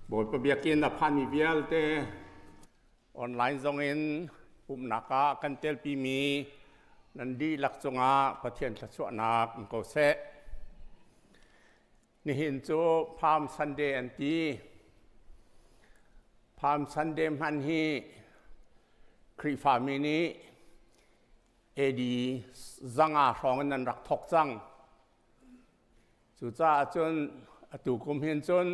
Bawipa biakinn a phanmi vialte online zongin pumhnak ah kan telpimi nan dihlak cungah Pathian thluachuahnak um ko seh. Nihin cu Palm Sunday an ti. Palm Sunday hman hi Khrihfami nih AD zanga hrawng in an rak thawk cang. Cucaah cun atu kum hin cun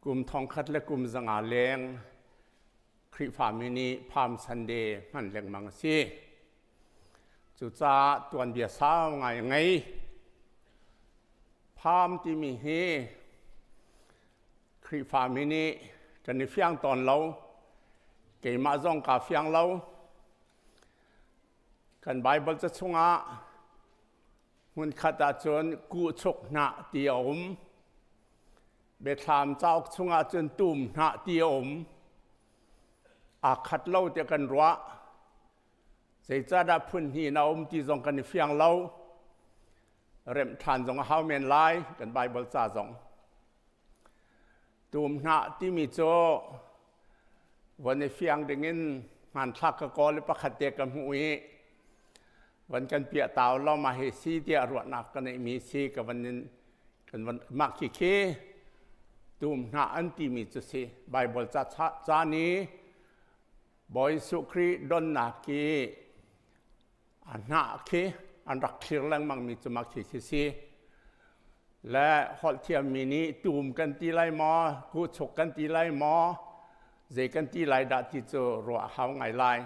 kum thongkhat le kum zanga leng Khrihfami nih Palm Sunday hman lengmang a si. Cucaah tuanbia sau ngai a ngei. Palm timi hi Khrihfami nih kan i fiang tawn lo. Keimah zong kaa fiang lo. Kan Baibal ca chungah hmunkhat ahcun kuhchuk hnah ti a um. Biathlam cauk chungah cun tum hnah ti a um. Aa khat lo tiah kan ruah. Zeicahdah phun hnih in a um ti zong kan i fiang lo. Remh ṭhan zong a hau men lai kan Baibal ca zong. Tum hnah timi cu von i fiang dingin hmanthlak ka kawl i pakhat te ka hmuh i van kan piah tau lo ma hi si tiah ruahnak ka neihmi si ka van in kan van mah khi khi tum hnah an timi cu si Bible ca ca ni Bawi Jesuh Khrih donnak i a hnah khi an rak thlir lengmangmi cu mah khi khi si. Le holh thiammi nih tum kan ti lai maw, kuhchuk kan ti lai maw, zei kan ti lai dah ti cu ruah a hau ngai lai.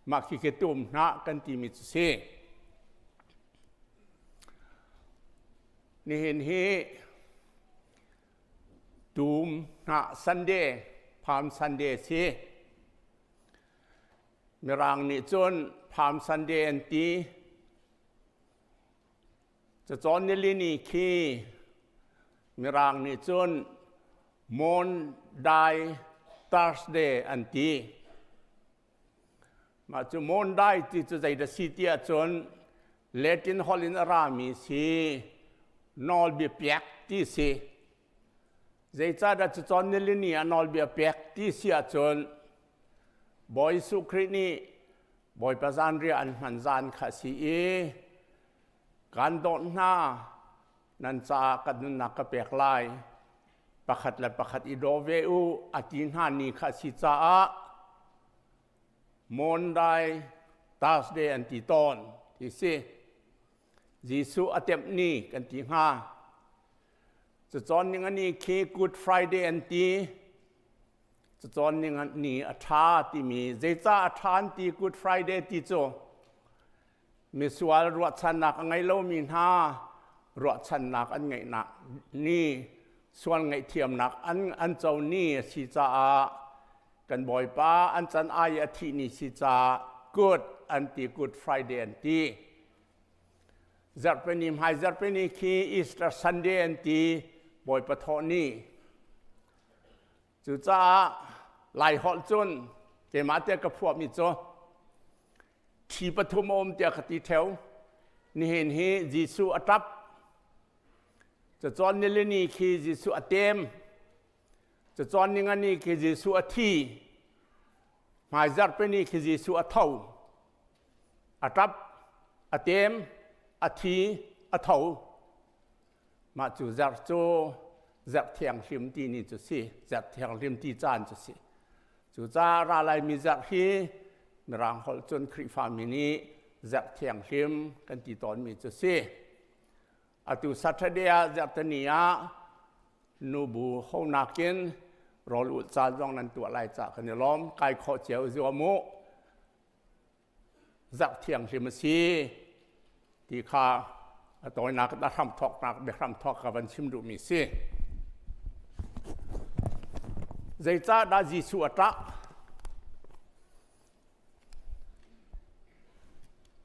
Mah khi khi tum hnah kan timi cu si. Nihin hi Tum hnah Sunday, Palm Sunday a si. Mirang nih cun Palm Sunday an ti. Cacawn nilini khi Mirang nih cun Maundy Thursday an ti. Mah cu Maundy ti cu zeidah si ti ahcun Latin holh in a rami si nawlbia pek ti si. Zeicahdah cucawn nilini ah nawlbia pek ti si ahcun Bawi Jesuh Khrih nih Bawipa zanriah an hman zan kha a si i kan dawt hna nan caah ka nunnak ka pek lai pakhat le pakhat i daw ve u a ti hna ni kha a si caah Maundy Thursday an ti tawn ti si. Jesuh a temh ni kan ti hnga. Cacawn ning ani khi Good Friday an ti. Cacawn ning ni a ṭha timi zeicah a ṭha an ti Good Friday ti cu misual ruahchannak a ngei lomi hna ruahchannak an ngeihnak ni sual ngaihthiamnak an an co ni a si caah kan Bawipa an can ai a thih ni si caah Good an ti Good Friday an ti. Zarhpini hmai zarhpini khi Easter Sunday an ti Bawipa thawh ni. Cucaah Lai holh cun keimah te ka phuahmi cu thi pathum a um tiah ka ti theo. Nihin hi Jesuh a ṭap. Cacawn nilini khi Jesuh a tem. Cacawn ningani khi Jesuh a thi. Hmaizarhpini khi Jesuh a tho. A ṭap, a tem, a thi, a tho. Mah cu zarh cu zarh thianghlim ti ni cu si, zarh thianghlim ti caan cu si. Cucaah ra laimi zarh hi Mirang holh cun Khrihfami nih zarh thianghlim kan ti tawnmi cu si. Atu Saturday ah zarhteni ah nubu honak in rawl ulh caan zong nan tuah lai cah kan i lawm. Kai khawh cio zuam u. Zarh thianghlim a si ti kha a tawinak a hramthawknak biahramthawk ka van chim duhmi si. Zeicahdah Jesuh a ṭah?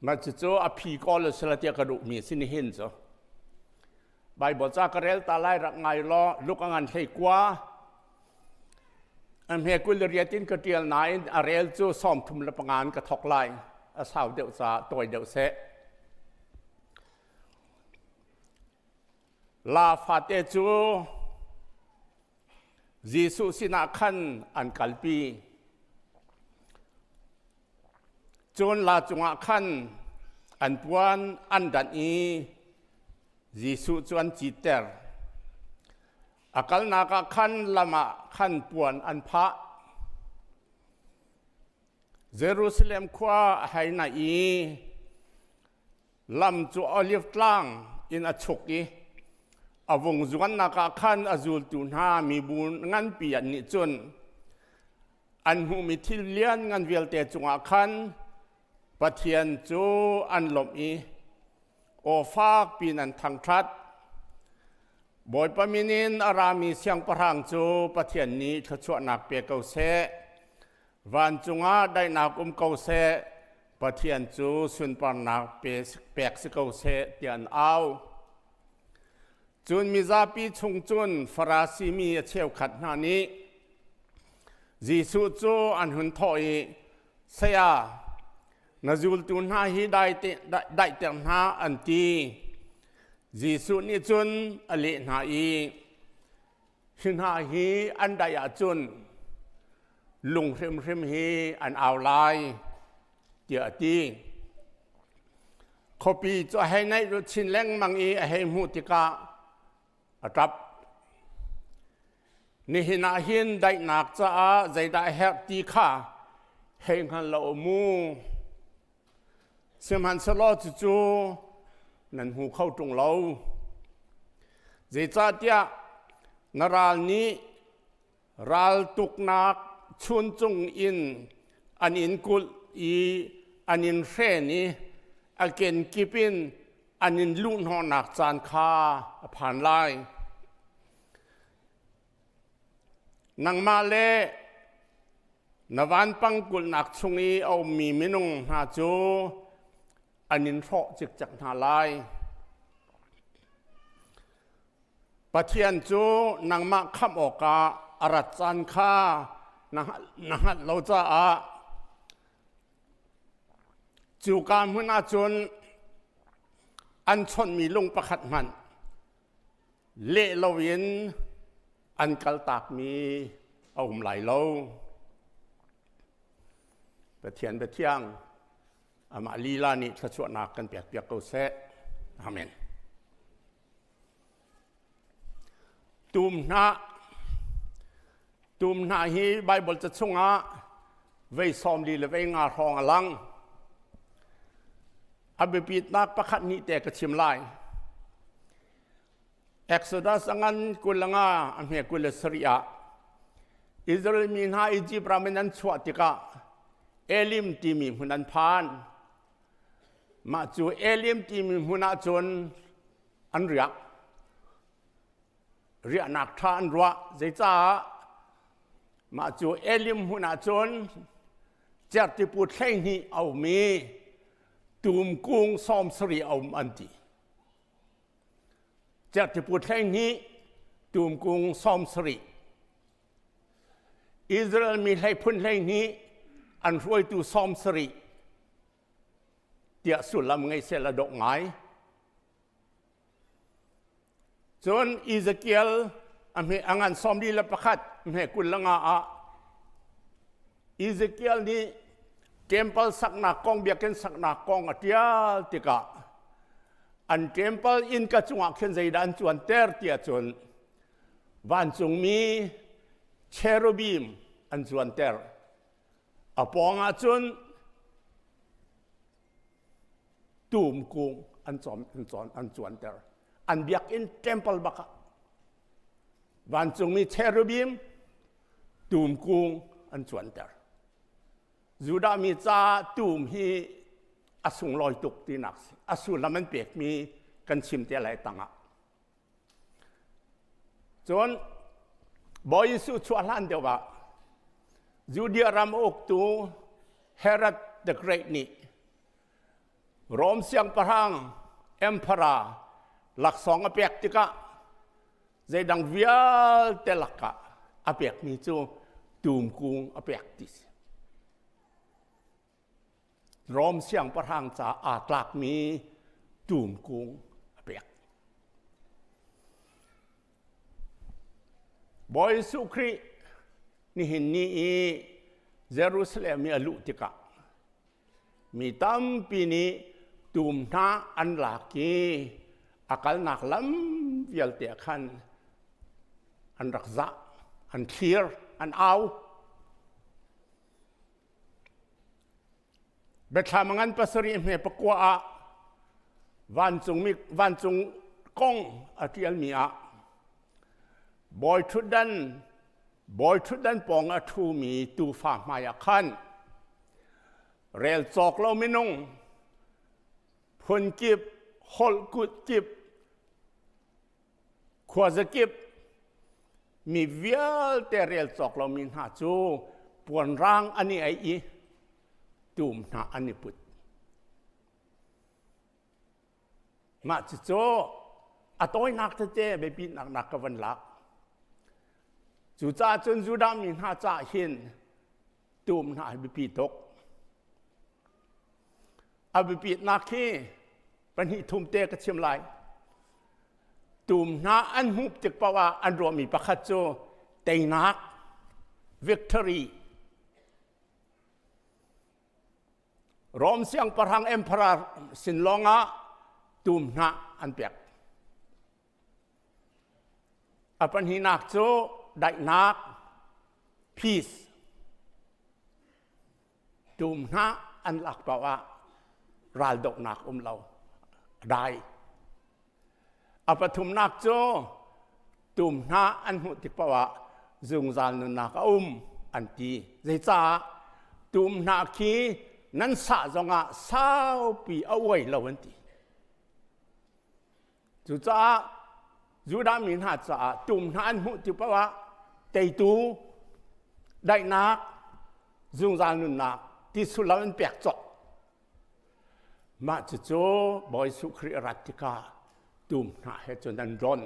Mah cucu a phi kawl a si la tiah ka duhmi a si nihin cu. Baibal ca ka rel ta lai rak ngai law Luke a ngan hlei kua A hme 28 in ka ṭial nain a rel cu 35 in ka thawk lai. A sau deuh caah tawi deuh seh. La fate cu Jesuh sinah khan an kalpi. Cun la cungah khan an puan an danh i Jesuh cu an citter. A kalnak ah khan lam ah khan puan an phah. Jerusalem khua a hei naih i lam cu Oliv tlang in a chuk i a vung zuannak ah khan a zultu hna mibu nganpi an nih cun an hmuhmi thil lianngan vialte cungah khan Pathian cu an lawmh i aw fak piin an thangṭhat. Bawipa min in a rami siangpahrang cu Pathian nih thluachuahnak pe ko seh. Vancung ah daihnak um ko seh. Pathian cu sunparnak pek si ko seh tiah an au. Cun mizapi chung cun Farasi mi a cheukhat hna nih Jesuh cu an hun thawh i, Saya, na zultu hna hi daihter hna an ti. Jesuh nih cun a leh hna i, Hi hna hi an daih ahcun lung hrimhrim hi an au lai, tiah a ti. Khuapi cu a hei naih chin lengmang i a hei hmuh tikah a ṭap. Nihin ah hin daihnak caah zeidah a herh ti kha hei hngal lo mu. Sihmanhsehlaw cucu nan hmu kho ṭung lo. Zeicahtiah na ral nih raltuknak chuncung in an in kulh i an in hren i a kenkip in an in luhhnawhnak caan kha a phan lai. Nangmah le na vanpang kulhnak chung i a ummi minung hna cu an in hrawh cikcek hna lai. Pathian cu nangmah khamh awkah a rat caan kha na hngalh lo caah cuka hmun ah cun an chawnhmi lung pakhat hmanh leh loin an kaltakmi a um lai lo. Pathian biathiang amah lila nih thluachuahnak kan pekpiak ko seh. Amen. Tum hnah Tum hnah hi Bible ca chungah vei 40 le vei nga hrawng a lang. A biapitnak pakhat nih te ka chim lai. Exodus a ngan 25 a hme 27 ah Israel mi hna Egypt ram in an chuah tikah Elim timi hmun an phan. Mah cu Elim timi hmun ah cun an riak. Riahnak ṭha an ruah. Zeicah? Mah cu Elim hmun ah cun cerhtipu 12 a um i tum kung 70 a um an ti. Cerhtipu 12 tum kung 70. Israel mi hlei phun 12 an hruaitu 70 tiah sullam ngei seh la dawh ngai. Cun Ezekiel a hme a ngan 41 hme 25 ah Ezekiel nih temple saknak kong biakinn saknak kong a ṭial tikah an temple innka cungah khin zeidah an cuanter tiah cun vancungmi cherubim an cuanter. A pawng ah cun tum kung an cawm an cawn an cuanter. An biakinn temple bak ah vancungmi cherubim tum kung an cuanter. Judah mi ca tum hi a sunglawi tuk tinak si. A sullam an pekmi kan chim te lai tangah. Cun Bawi Jesuh chuah hlan deuh ah Judea ram uktu Herod the Great nih Rom siangpahrang emperor laksawng a pek tikah zeidang vialte lakah a pekmi cu tumkung a pek ti si. Rom siangpahrang ca aa tlakmi tumkung a pek. Bawi Jesuh Khrih nihin ni i Jerusalem i a luh tikah mi tampi nih tum hna an lak i a kalnak lam vialte ah khan an rak zah, an thlir, an au. Biathlam a ngan pasarih hme pakua ah vancung mi vancung kong a ṭialmi ah bawi ṭhutdan bawi ṭhutdan pawng a ṭhumi tuufa hmaiah khan rel cawk lo minung phun kip holh kut kip Khuazakip mi vialte rel cawk lomi hna cu puanrang an i aih i tum hna an i put. Mah cucu a tawinak tete biapitnak nak ka van lak. Cucaah cun Judah mi hna caah hin tum hna hi biapi tuk. A biapitnak hi pahnih thum te ka chim lai. Tum hna an hmuh tik paoh ah an ruahmi pakhat cu teinak, victory. Rom siangpahrang emperor sin lawngah tum hna an pek. A pahnihnak cu daihnak, peace. Tum hna an lak paoh ah raldohnak um lo, a dai. A pathumnak cu tum hna an hmuh tik paoh ah zungzal nunnak a um an ti. Zeicah tum hna khi nan sah zongah saupi a uai lo an ti. Cucaah Judah mi hna caah tum hna an hmuh ti paoh ah teitu, daihnak, zungzal nunnak ti sullam an pek cawk. Mah cucu Bawi Jesuh Khrih a rat tikah tum hna he cun an don.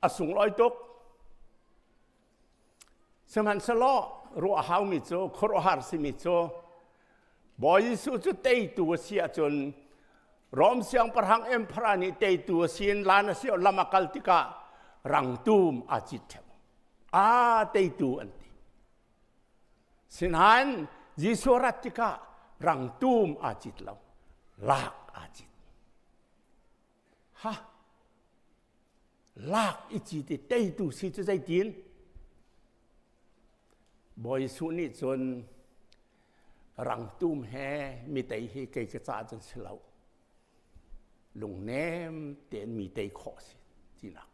A sunglawi tuk. Sihmanhsehlaw ruah haumi cu khuaruahhar simi cu Bawi Jesuh cu teitu a si ahcun Rom siangpahrang emperor nih teitu a si in lan a si lam a kal tikah rangtum aa cit ṭheo. Aa teitu an ti. Sinain Jesuh rat tikah rangtum aa cit lo, lak aa cit. Ha lak i cit i teitu si cu zeitin? Bawi Jesuh nih cun rangtum he mi tei hi kei ka caah cun si lo. Lungnem tein mi tei khawh si tinak.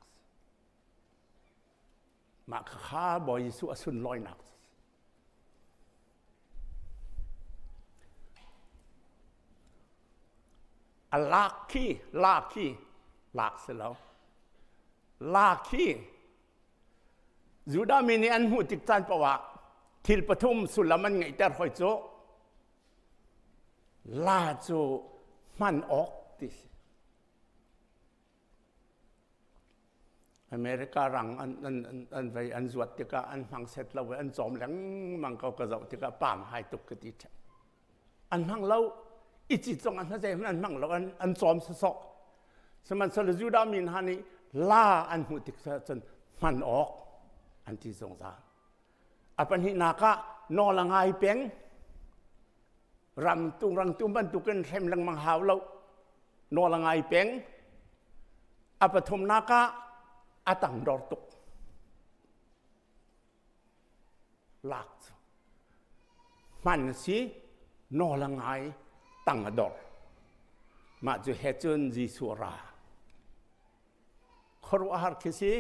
Mah kha Bawi Jesuh a sunlawinak A lak khi lak khi lak si lo. Lak khi Judah mi nih an hmuh tik caan paoh ah thil pathum sullam an ngeihter hoi cu la cu hman awk ti si. America rang an, an, an, an vei an zuat tikah an hmang set lo i an cawm lengmang ko ka zoh tikah pam hai tuk ka ti ṭheo. An hmang lo i ci zong an zei an hmang lo an, an cawm sawsawh. Sihmanhsehlaw Judah mi hna nih la an hmuh tik cun hman awk an ti zungzal. A pahnihnak ah nawl a ngai peng. Ramtung rangtum bantukin hrem lengmang hau lo. Nawl a ngai peng. A pathumnak ah a tangdor tuk. Lak cu hman a si, nawl a ngai, tang a dor. Mah cu he cun Jesuh a ra. Khuaruahhar khi si.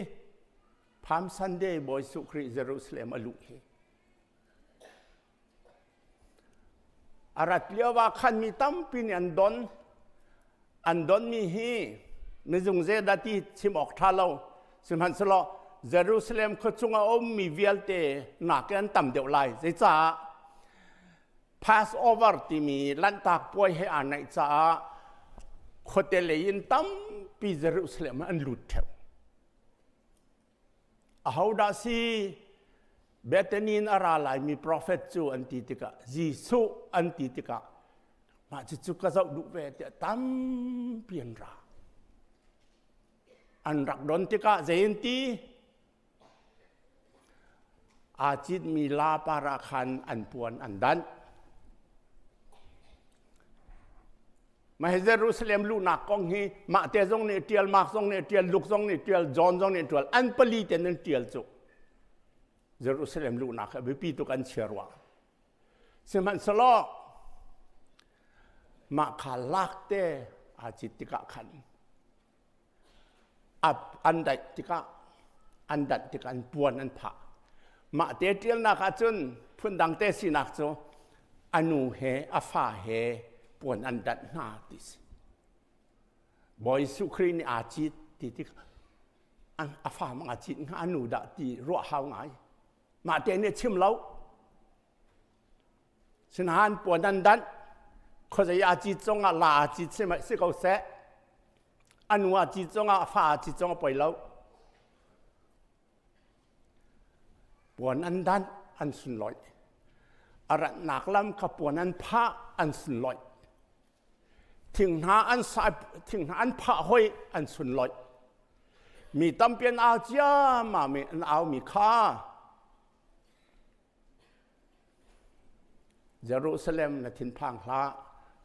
Palm Sunday Bawi Jesuh Khrih Jerusalem a luh hi. A rat lio ah khan mi tampi nih an don. An donmi hi mizung zeidah ti chim awk ṭha lo. Sihmanhsehlaw Jerusalem khua chung a ummi vialte nakin an tam deuh lai. Zeicah? Passover timi Lanhtak puai he aa naih caah khuate lei in tampi Jerusalem ah an lut ṭheo. Ahodah si Bethany in a ra laimi profet cu an ti tikah Jesuh an ti tikah mah cucu ka zoh duh ve tiah tampi an ra. An rak don tikah zei an ti? Aa citmi la par ah khan an puan an danh. Mah hi Jerusalem luhnak kong hi mah te zong nih ṭial, Mark zong nih ṭial, Luke zong nih ṭial, John zong nih ṭial, an pali ten an ṭial cu. Jerusalem luhnak hi biapi tuk an chia rua. Sihmanhsehlaw mah kha lak te aa cit tikah khan an daih tikah an danh tikah an puan an phah. Mah te ṭialnak ahcun phundang te sinak cu a nu he a fa he puan an danh hna ti si. Bawi Jesuh Khrih nih aa cit ti tik a fa mang aa cit hnga a nu dah ti ruah hau ngai. Mah te nih chim lo. Sinain puan an danh. Khuazei aa cit zongah la aa cit si ko seh. A nu aa cit zongah a fa aa cit zong a poi lo. Puan an danh an sunlawih. A ratnak lam kha puan an phah an sunlawih. Thing hna an sa thing hna an phah hoi an sunlawih. Mi tampi an au ciammam i an aumi kha Jerusalem na thinphang hlah,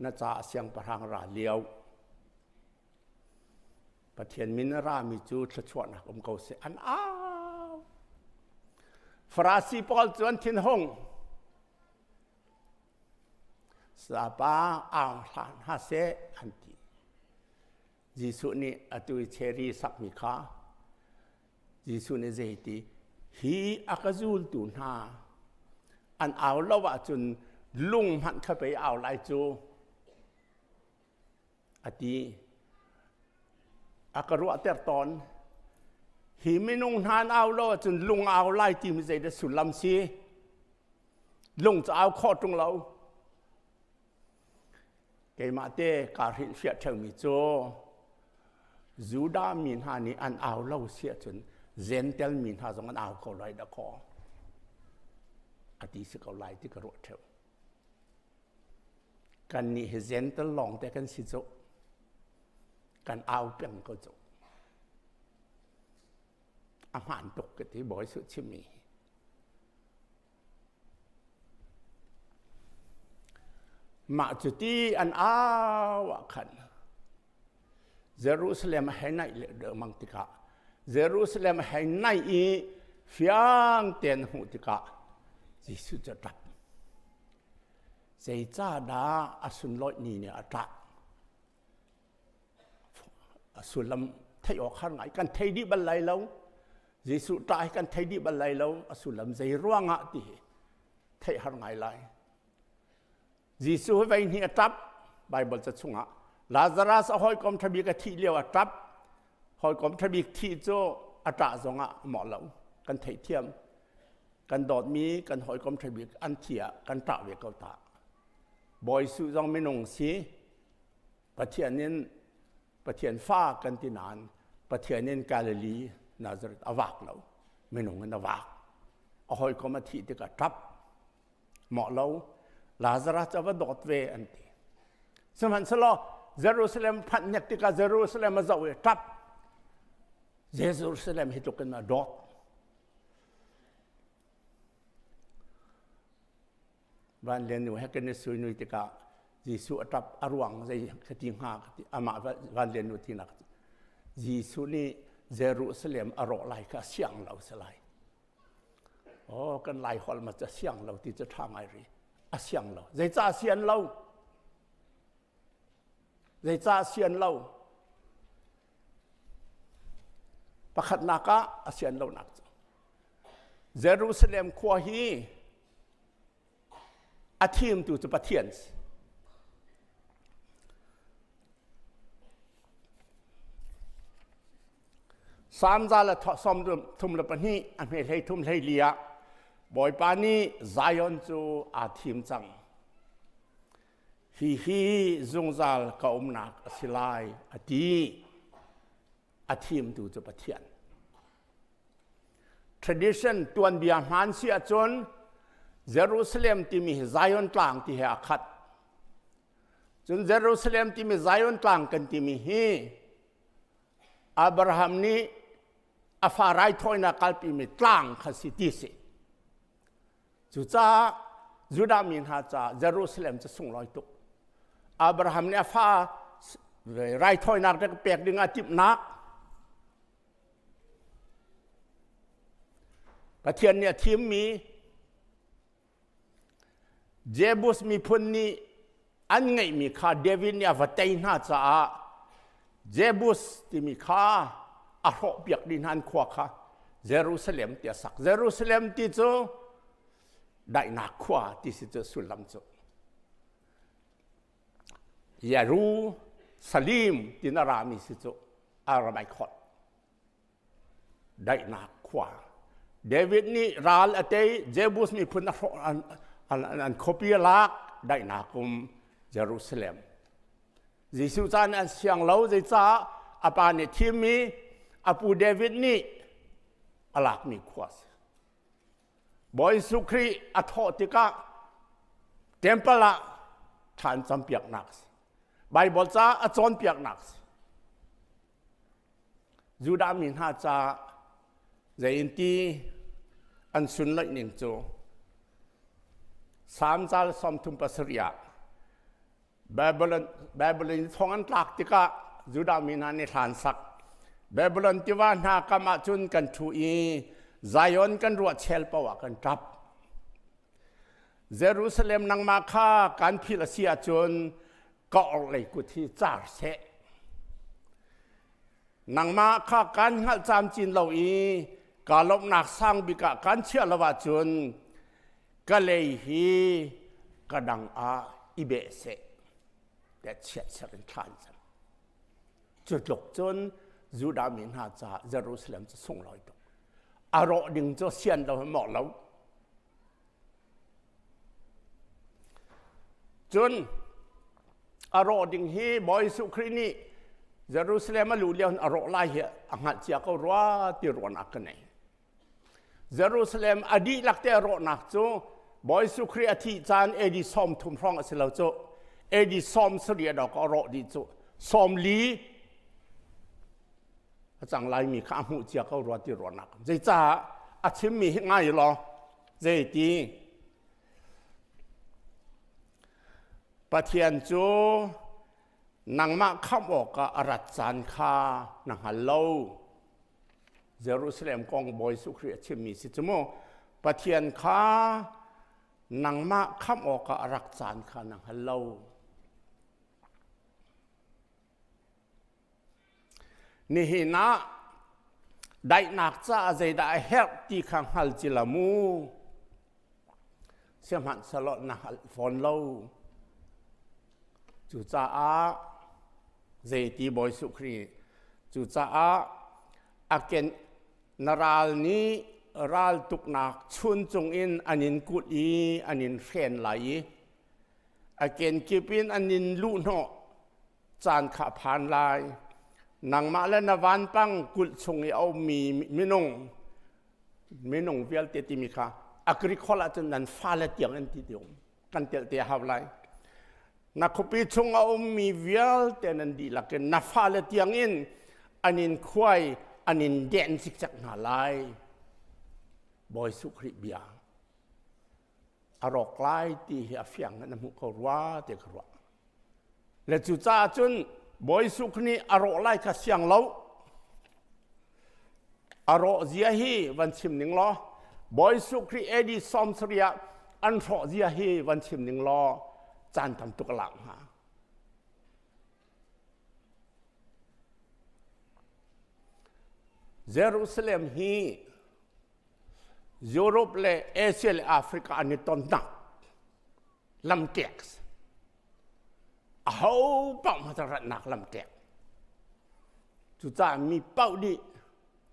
na caah siangpahrang ra lio. Pathian min a rami cu thluachuahnak um ko seh an au. Farasi pawl cu an thinhung. Sapa au hlah hna seh an ti. Jesuh nih atu i cherry sakmi kha Jesuh nih zeiti hi a ka zultu hna an au lo ahcun lung hmanh kha pei au lai cu a ti. A ka ruahter tawn. Hi minung hna an au lo ahcun lung au lai timi zeidah sullam si? Lung cu au khawh ṭung lo. Keimah te kaa hrilhfiah ṭheumi cu Judah mi hna nih an au lo si ahcun Jentail mi hna zong an au ko lai dahkaw a ti si ko lai ti ka ruah ṭheu. Kannih hi Jentail lawng te kan si cu. Kan au peng ko cu. A hmaan tuk ka ti Bawi Suh chimmi hi. Mah cuti an au ah khan Jerusalem a hei naih lengmang tikah Jerusalem a hei naih i fiang tein hmuh tikah Jesuh cu a ṭap. Zeicahdah a sunlawih ni nih a ṭah? A sullam theih awk har ngai kan thei dih bal lai lo. Jesuh ṭah hi kan thei dih bal lai lo. A sullam zei ruangah ti hi theih har ngai lai. Jesuh hi voi hnih a ṭap Baibal ca chungah. Lazarus a hawikom ṭha bik a thih lio a ṭap. Hawikom ṭha bik thih cu a ṭah zongah mawh lo. Kan theihthiam. Kan dawtmi kan hawikom ṭha bik an thi ah kan ṭah ve ko ta. Bawi Jesuh zong minung si. Pathian in Pathian fa kan ti nain Pathian in Galilee Nazareth a vak lo. Minung in a vak. A hawikom a thih tikah ṭap. Mawh lo. Lazarus a va dawt ve an ti. Sihmanhsehlaw Jerusalem phanh hnek tikah Jerusalem a zoh i ṭap. Jerusalem hi tluk in a dawt. Van Lian nu he kan i suinui tikah Jesuh a ṭap a ruang zei ka ti hnga ka ti amah Van Lian nu tinak Jesuh nih Jerusalem a rawh lai kha siang lo si lai. Oh kan lai holh ma ca siang lo ti cu ṭha ngai ri. A siang lo. Zeicah sian lo? Zeicah sian lo? Pakhatnak ah a sian lonak cu Jerusalem khua hi a thimtu cu Pathian si. Salm za le 32 a hme hlei thum hlei li ah Bawipa nih Zion cu aa thim cang. Hihi zungzal ka umnak a si lai a ti. A thimtu cu Pathian. Tradition tuanbia hmaan si ahcun Jerusalem timi hi Zion tlang ti he aa khat. Cun Jerusalem timi Zion tlang kan timi hi Abraham nih a fa raithawinak kalpimi tlang kha si ti si. Cucaah Judah mi hna caah Jerusalem cu sunglawi tuk. Abraham nih a fa raithawinak pek ding ah timhnak Pathian nih a thimmi Jebus miphun nih an ngeihmi kha David nih a va tei hna caah Jebus timi kha a hrawhpiak dih hna an khua kha Jerusalem ti a sak. Jerusalem ti cu daihnak khua ti si cu sullam cu. Yeru Salim ti na rami si cu Aramaic holh. Daihnak khua. David nih ral a tei, Jebus miphun a hrawh an, an, an khuapi a lak, daihnak um Jerusalem. Jesuh caan an siang lo, zeicah a pa nih thimmi a pu David nih a lakmi khua si. Bawi Jesuh Khrih a thawh tikah temple ah thlan campiaknak si. Bible ca a cawnpiaknak si. Judah mi hna ca zei in ti an sunloih ning cu Salm cal 37 ah Babylon, Babylon thong an tlak tikah Judah mi hna nih hlan sak. Babylon tiva hna kam ah cun kan ṭhu i Zion kan ruah chel paoh ah kan ṭap. Jerusalem nangmah kha kan philh a si ahcun ka orhlei kut hi car seh. Nangmah kha kan hngalh camcin lo i ka lawmhnak sang bik ah kan chiah lo ahcun ka lei hi ka dang ah i beh seh tiah chiatserh in thla an cam. Cu tluk cun Judah mi hna caah Jerusalem cu sunglawi tuk. A rawh ding cu sian lo mawh lo. Cun a rawh ding hi Bawi Jesuh Khrih nih Jerusalem a luh lio a rawh lai hi a hngalh cia ko rua ti ruahnak ka nei. Jerusalem a dihlak te a rawhnak cu Bawi Jesuh Khrih a thih caan AD 30 hrawng a si lo cu AD 70 a dok a rawh dih cu 40 a cang laimi kha a hmuh cia ko rua ti ruahnak. Zeicah a chimmi hi ngai law zeiti Pathian cu nangmah khamh awkah a rat caan kha na hngal lo. Jerusalem kong Bawi Jesuh Khrih a chimmi si cu mu. Pathian kha nangmah khamh awkah a rak caan kha na hngal lo. Nihin ah daihnak caah zeidah a herh ti kha hngal ci la mu. Sihmanhsehlaw na hngalh fawn lo. Cucaah zeiti Bawi Jesuh Khrih cucaah a ken na ral nih raltuknak chuncung in an in kulh i an in hren lai i a kenkip in an in luhhnawh caan kha a phan lai. Nangmah le na vanpang kulh chung i a ummi minung minung vialte timi kha a Greek holh ahcun nan fale tiang in ti ti um kan telh te a hau lai. Na khuapi chung a ummi vialte nan dihlak in na fale tiang in an in khuai an in den cikcek hna lai. Bawi Jesuh Khrih bia a rawk lai ti hi a fiang in a hmuh ko rua ti ka ruah. Le cucaah cun Bawi Jesuh nih a rawh lai kha siang lo. A rawh zia hi van chim ning law Bawi Jesuh Khrih AD 70 ah an hrawh zia hi van chim ning law caan tam tuk a lak hnga. Jerusalem hi Europe le Asia le Africa an i tonnak lamkek aho paoh hmasa ratnak lamkek cucaah mi paoh nih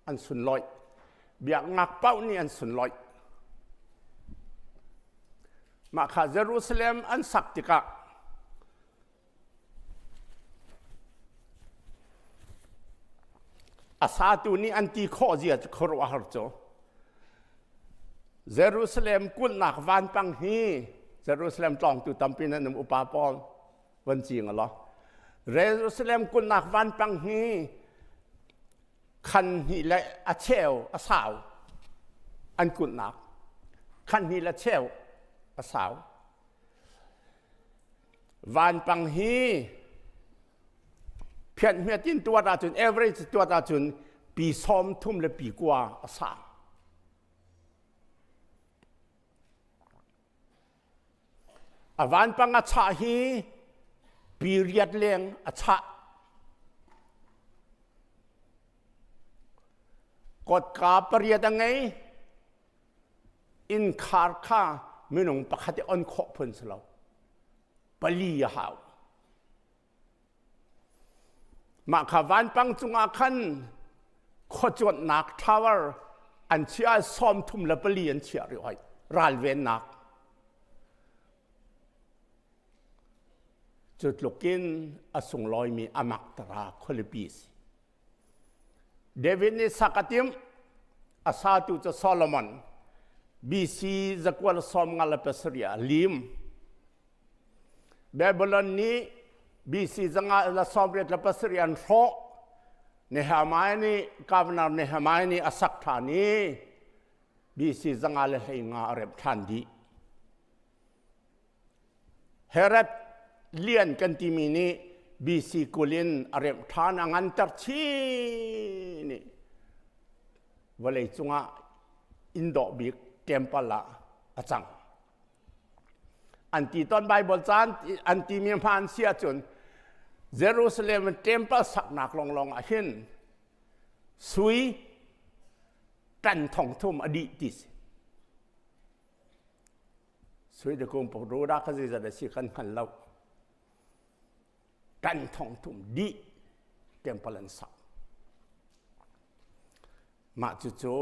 an sunlawih biaknak paoh nih an sunlawih mah kha Jerusalem an sak tikah A satu nih an ti khawh zia cu khuaruahhar cu. Jerusalem kulhnak vanpang hi Jerusalem tlawngtu tampi nan um upa pawl van cing law. Jerusalem kulhnak vanpang hi khan hnih le a cheu a sau an kulhnak. Khan hnih le cheu a sau. Vanpang hi phianh hmiat in tuat ahcun average tuat ahcun pi 30 le pi kua a sang. A vanpang a chah hi pi riat leng a chah. Kotka pariat a ngei. Innkhar kha minung pakhat i on khawh phun si lo. Pali a hau. Mah kha vanpang cungah khan khuacuanhnak tower an chiah 34 an chiah rih hoi ralvennak. Cu tlukin a sunglawimi amak tara khualipi a si. David nih sak a timh, a satu cu Solomon, BC zakual 57 ah lim. Babylon nih BC 587 an hrawh. Nehemiah nih governor Nehemiah nih a sak ṭhan i BC 515 a remh ṭhan dih. Herod lian kan timi nih BC 20 in a remh ṭhan a nganter chin i vawlei cungah inn dawh bik temple ah a cang. An ti tawn Bible caan an timi hmaan si ahcun Jerusalem temple saknak lawnglawng ah hin sui tan thong thum a dih ti si. Sui de kung pok ru da kha zeizat a si kan hngal lo. Tan thong thum dih temple an sak. Mah cucu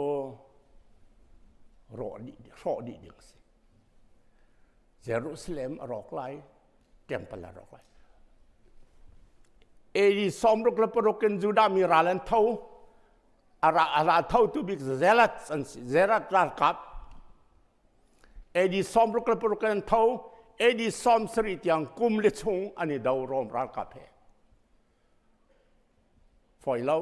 rawh dih hrawh dih ding a si. Jerusalem a rawk lai, temple a rawk lai. AD 66 in Judah mi ral an tho. A ra a ra tho tu bik Zealot an si. Zealot ralkap. AD 66 in an tho. AD 70 tiang kum le chung an i do Rom ralkap he. Fawi lo.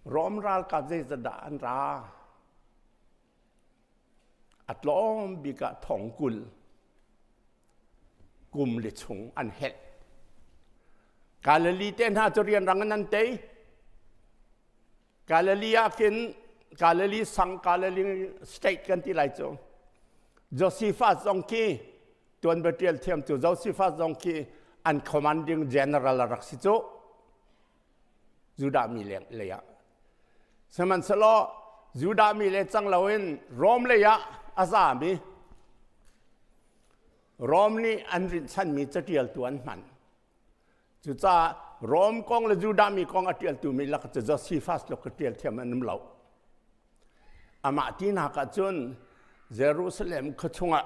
Rom ralkap zeizat dah an ra? A tlawm bik ah thong 20 kum le chung an helh. Galilee te hna cu rianrang in an tei. Galilee ah khin Galilee sang Galilee state kan ti lai cu. Josephus zong khi tuanbia ṭial thiam cu Josephus zong khi an commanding general a rak si cu. Judah mi lei ah. Sihmanhsehlaw Judah mi le cang loin Rom lei ah a zam i Rom nih an rinhchanmi caṭialtu an hman. Cucaah Rom kong le Judah mi kong a ṭialtu mi lak cu Josephus tluk ka ṭial thiam an um lo. Amah tinak ah cun Jerusalem khua chungah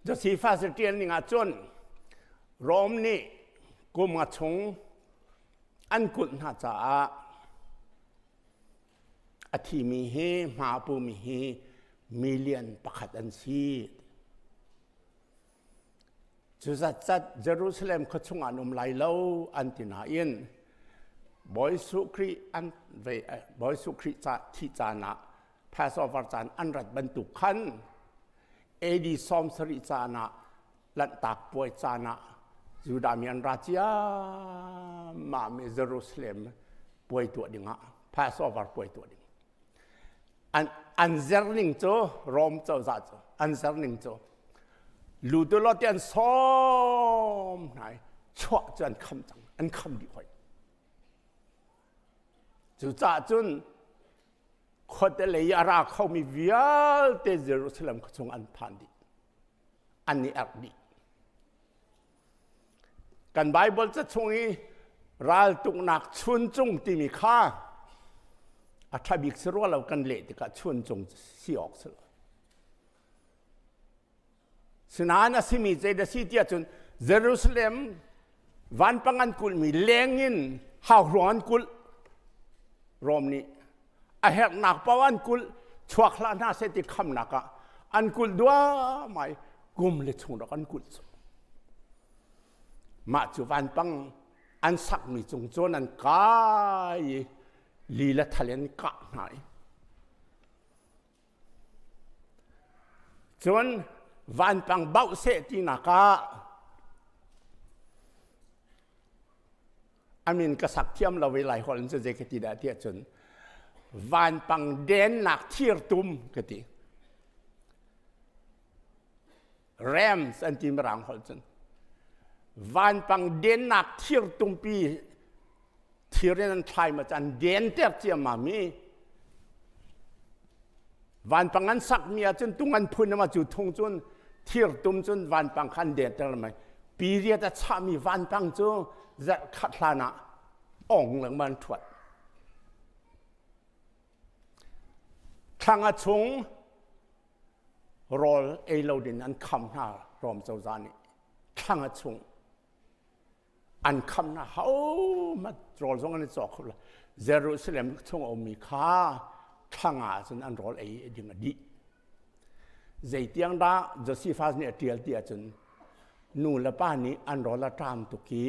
Josephus ṭial ning ah cun Rom nih kum nga chung an kulh hna caah a thimi hi hma a pumi hi million pakhat an si. Cu zatzat Jerusalem khua chungah an um lai lo an ti nain Bawi Jesuh Khrih an ve Bawi Jesuh Khrih ca thih caan ah Passover caan an rat bantuk khan AD 70 caan ah Lanhtak puai caan ah Judah mi an ra ciammam i Jerusalem puai tuah dingah Passover puai tuah ding an an zer ning cu Rom cozah cu an zer ning cu lutu lo te an sawm hna i chuah cu an kham cang an kham dih hoi cucaah cun khuate lei a ra khomi vialte Jerusalem khua chung an phan dih an i erh dih Kan Baibal ca chung i raltuknak chuncung timi kha a ṭha bik si rua lo kan leh tikah chuncung si awk si lo. Sinain a simi zeidah si tiah cun Jerusalem Vanpang an kulhmi leng in hauhruang an kulh. Rom nih a herhnak paoh an kulh chuak hlah hna seh ti khamnak ah an kulh duahmah i kum le chung rak an kulh cu. Mah cu vanpang an sakmi cung cun an kai i li le thal in kah hna i Cun vanpang bauh seh tinak ah a min ka sak thiam lo i Laiholh in cu zei ka ti dah tiah cun vanpang dennak thirtum ka ti. Rams an ti mirang holh cun. Vanpang dennak thirtumpi thir in an thlai ma an denter ciammam i vanpang an sakmi ahcun tung an phun ma cu thung cun thirtum cun vanpang kha an denter mai period a chahmi vanpang cu zarh khat hlan ah ong lengmang an thuat thlang a chung rawl ei lo ding an kham hna Rom cozah nih thlang a chung an kham hna hohmanh rawl zong an i cawk kho lo Jerusalem chung a ummi kha thlang ah cun an rawl ei ding a dih zeitiang dah Josephus nih a ṭial ti ahcun nu le pa nih an rawl a ṭam tuk i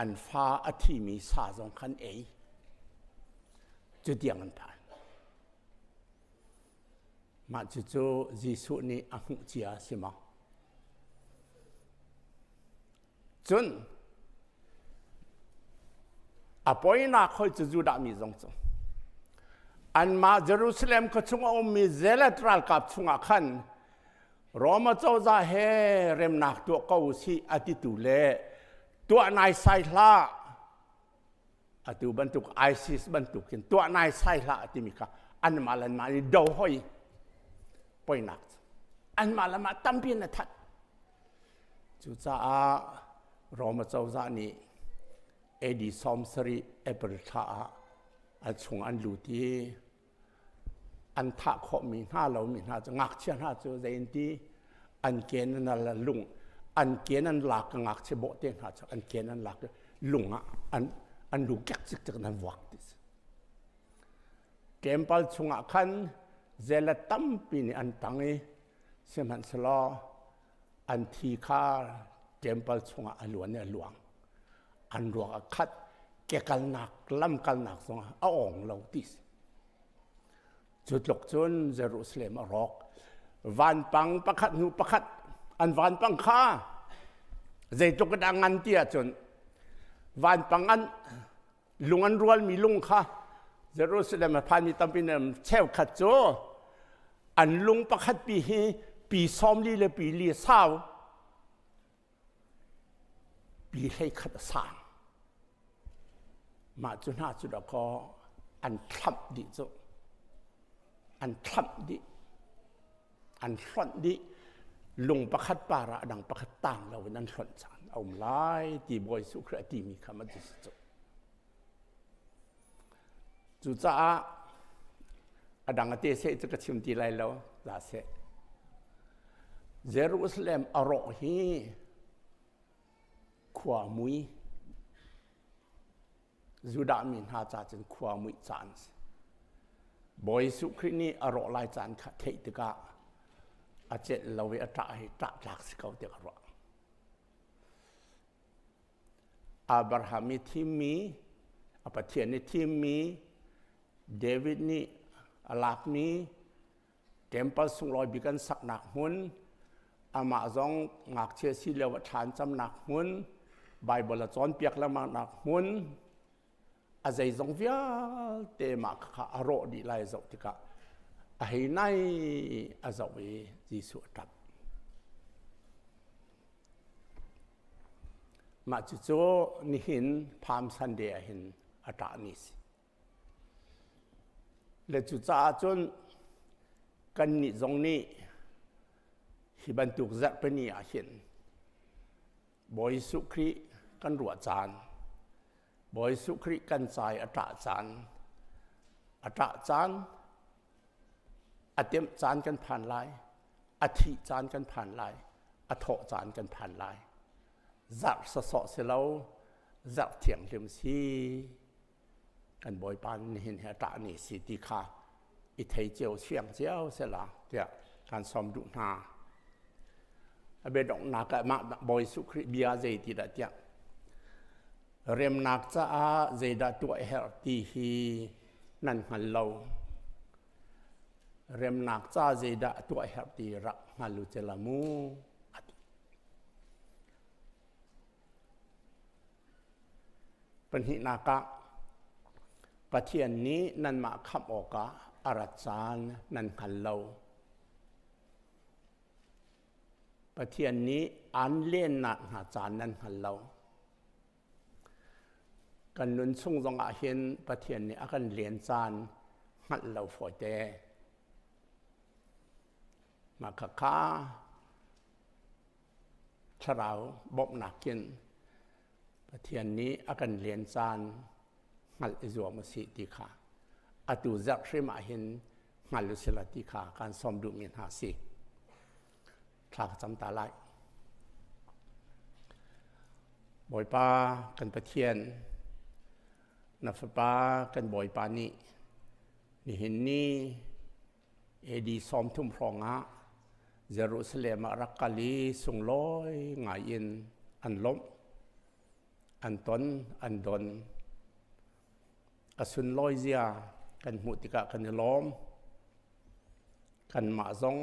an fa a thimi sa zong khan ei cu tiang an phan Mah cucu Jesuh nih a hmuh cia a si maw? Cun a poinak hoi cu Judah mi zong cu anmah Jerusalem khua chung a ummi Zealot ralkap chungah khan Roma cozah he remnak tuah ko usih a titu le tuah naisai hlah atu bantuk ISIS bantukin tuah naisai hlah timi kha anmah le anmah nih do hoi poinak anmah le mah tampi in a that cucaah Roma cozah nih AD 70 April thla ah a chung an lut i an thah khawhmi hna lomi hna cu ngakchia hna cu zei an ti an ken an la lung an ken an lak ka ngakchia bawhte hna cu an ken an lak lung ah an an lu kek cikcek in an vuak ti si temple chungah khan zelat tampi nih an tang i sihmanhsehlaw an thi kha temple chungah a luan i a luang an ruak a khat kekalnak lamkalnak zongah a awng lo ti si cu tluk cun Jerusalem a rawk vanpang pakhat hnu pakhat an vanpang kha zeitluk in a ngan ti ahcun vanpang an lung an rualmi lung kha Jerusalem a phanmi tampi nih cheukhat cu an lung pakhat pi hi pi 40 le pi li sau pi 11 a sang mah cu hna cu dakaw an thlamh dih cu an thlamh dih an hlonh dih lung pakhat par ah dang pakhat tang lo in an hlonh caan a um lai ti Bawi Jesuh Khrih a timi kha ma cu si cu cucaah a dang a te seh cu ka chim ti lai lo za seh Jerusalem a rawh hi khua mui Judah mi hna ca cun khua muih caan a si. Bawi Jesuh Khrih nih a rawh lai caan kha theih tikah a celh lo i a ṭah hi ṭah tlak si ko tiah ka ruah. Abraham i thimmi, a Pathian i thimmi, David nih a lakmi Temple sunglawi bik an saknak hmun, amah zong ngakchia si lio a thlan camnak hmun, Bible a cawnpiak lengmangnak hmun, a zeizong vialte mah kha a rawh dih lai zoh tikah a hei nai a zoh i Jesuh a ṭap. Mah cucu nihin Palm Sunday ah hin a ṭahmi si. Le cucaah cun kannih zong nih hi bantuk zarhpini ah hin Bawi Jesuh Khrih kan ruah caan, Bawi Jesuh Khrih kan ca i a ṭah caan, a ṭah caan, a temh caan kan phan lai, a thih caan kan phan lai, a thawh caan kan phan lai. Zarh sawsawh si lo, zarh thianghlim si. Kan Bawipa nihin he ṭah ni si ti kha i thei cio fiang cio sela tiah kan sawm duh hna. A biadonghnak ah mah Bawi Jesuh Khrih bia zei ti dah tiah remnak caah zeidah tuah herh ti hi nan hngal lo. Remnak ca zeidah tuah herh ti rak hngal u cela mu a ti. Pahnihnak ah Pathian nih nanmah khamh awkah a rat caan nan hngal lo. Pathian nih aan lennak hna caan nan hngal lo. Kan nun chung zong ah hin Pathian nih a kan len caan hngalh lo fawite. Mah khakha thlarau bawmhnak in Pathian nih a kan len caan hngalh i zuam u sih ti kha atu zarh hrim ah hin hngal u sila ti kha kan sawm duhmi hna si. Thla ka cam ta lai. Bawipa kan Pathian, na fapa kan Bawipa nih nihin ni AD 30 hrawng ah Jerusalem ah rak kal i sunglawi ngai in an lawmh, an ton, an don. A sunlawi zia kan hmuh tikah kan i lawm. Kanmah zong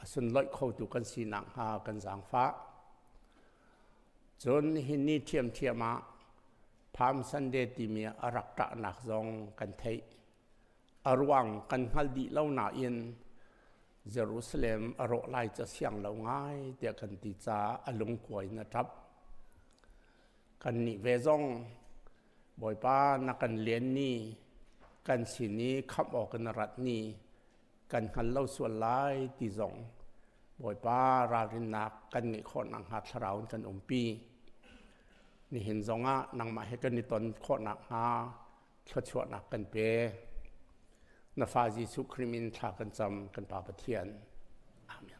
a sunlawih khotu kan si nakhnga kan zaangfah. Cun nihin ni ṭhiamṭhiam ah Palm Sunday timi a rak ṭahnak zong kan theih. A ruang kan hngal dih lo nain Jerusalem a rawh lai ca siang lo ngai tiah kan ti caah a lungkuai in a ṭap. Kannih ve zong Bawipa na kan len ni, kan sin i khamh awk in na rat ni, kan hngal lo sual lai ti zong Bawipa ralrinnak kan ngeih khawh nakhnga thlarau in kan umpi. Nihin zongah nangmah he kan i ton khawh nakhnga thluachuahnak kan pe. Na fa Jesuh Khrih min thla kan cam kan Pa Pathian. Amen.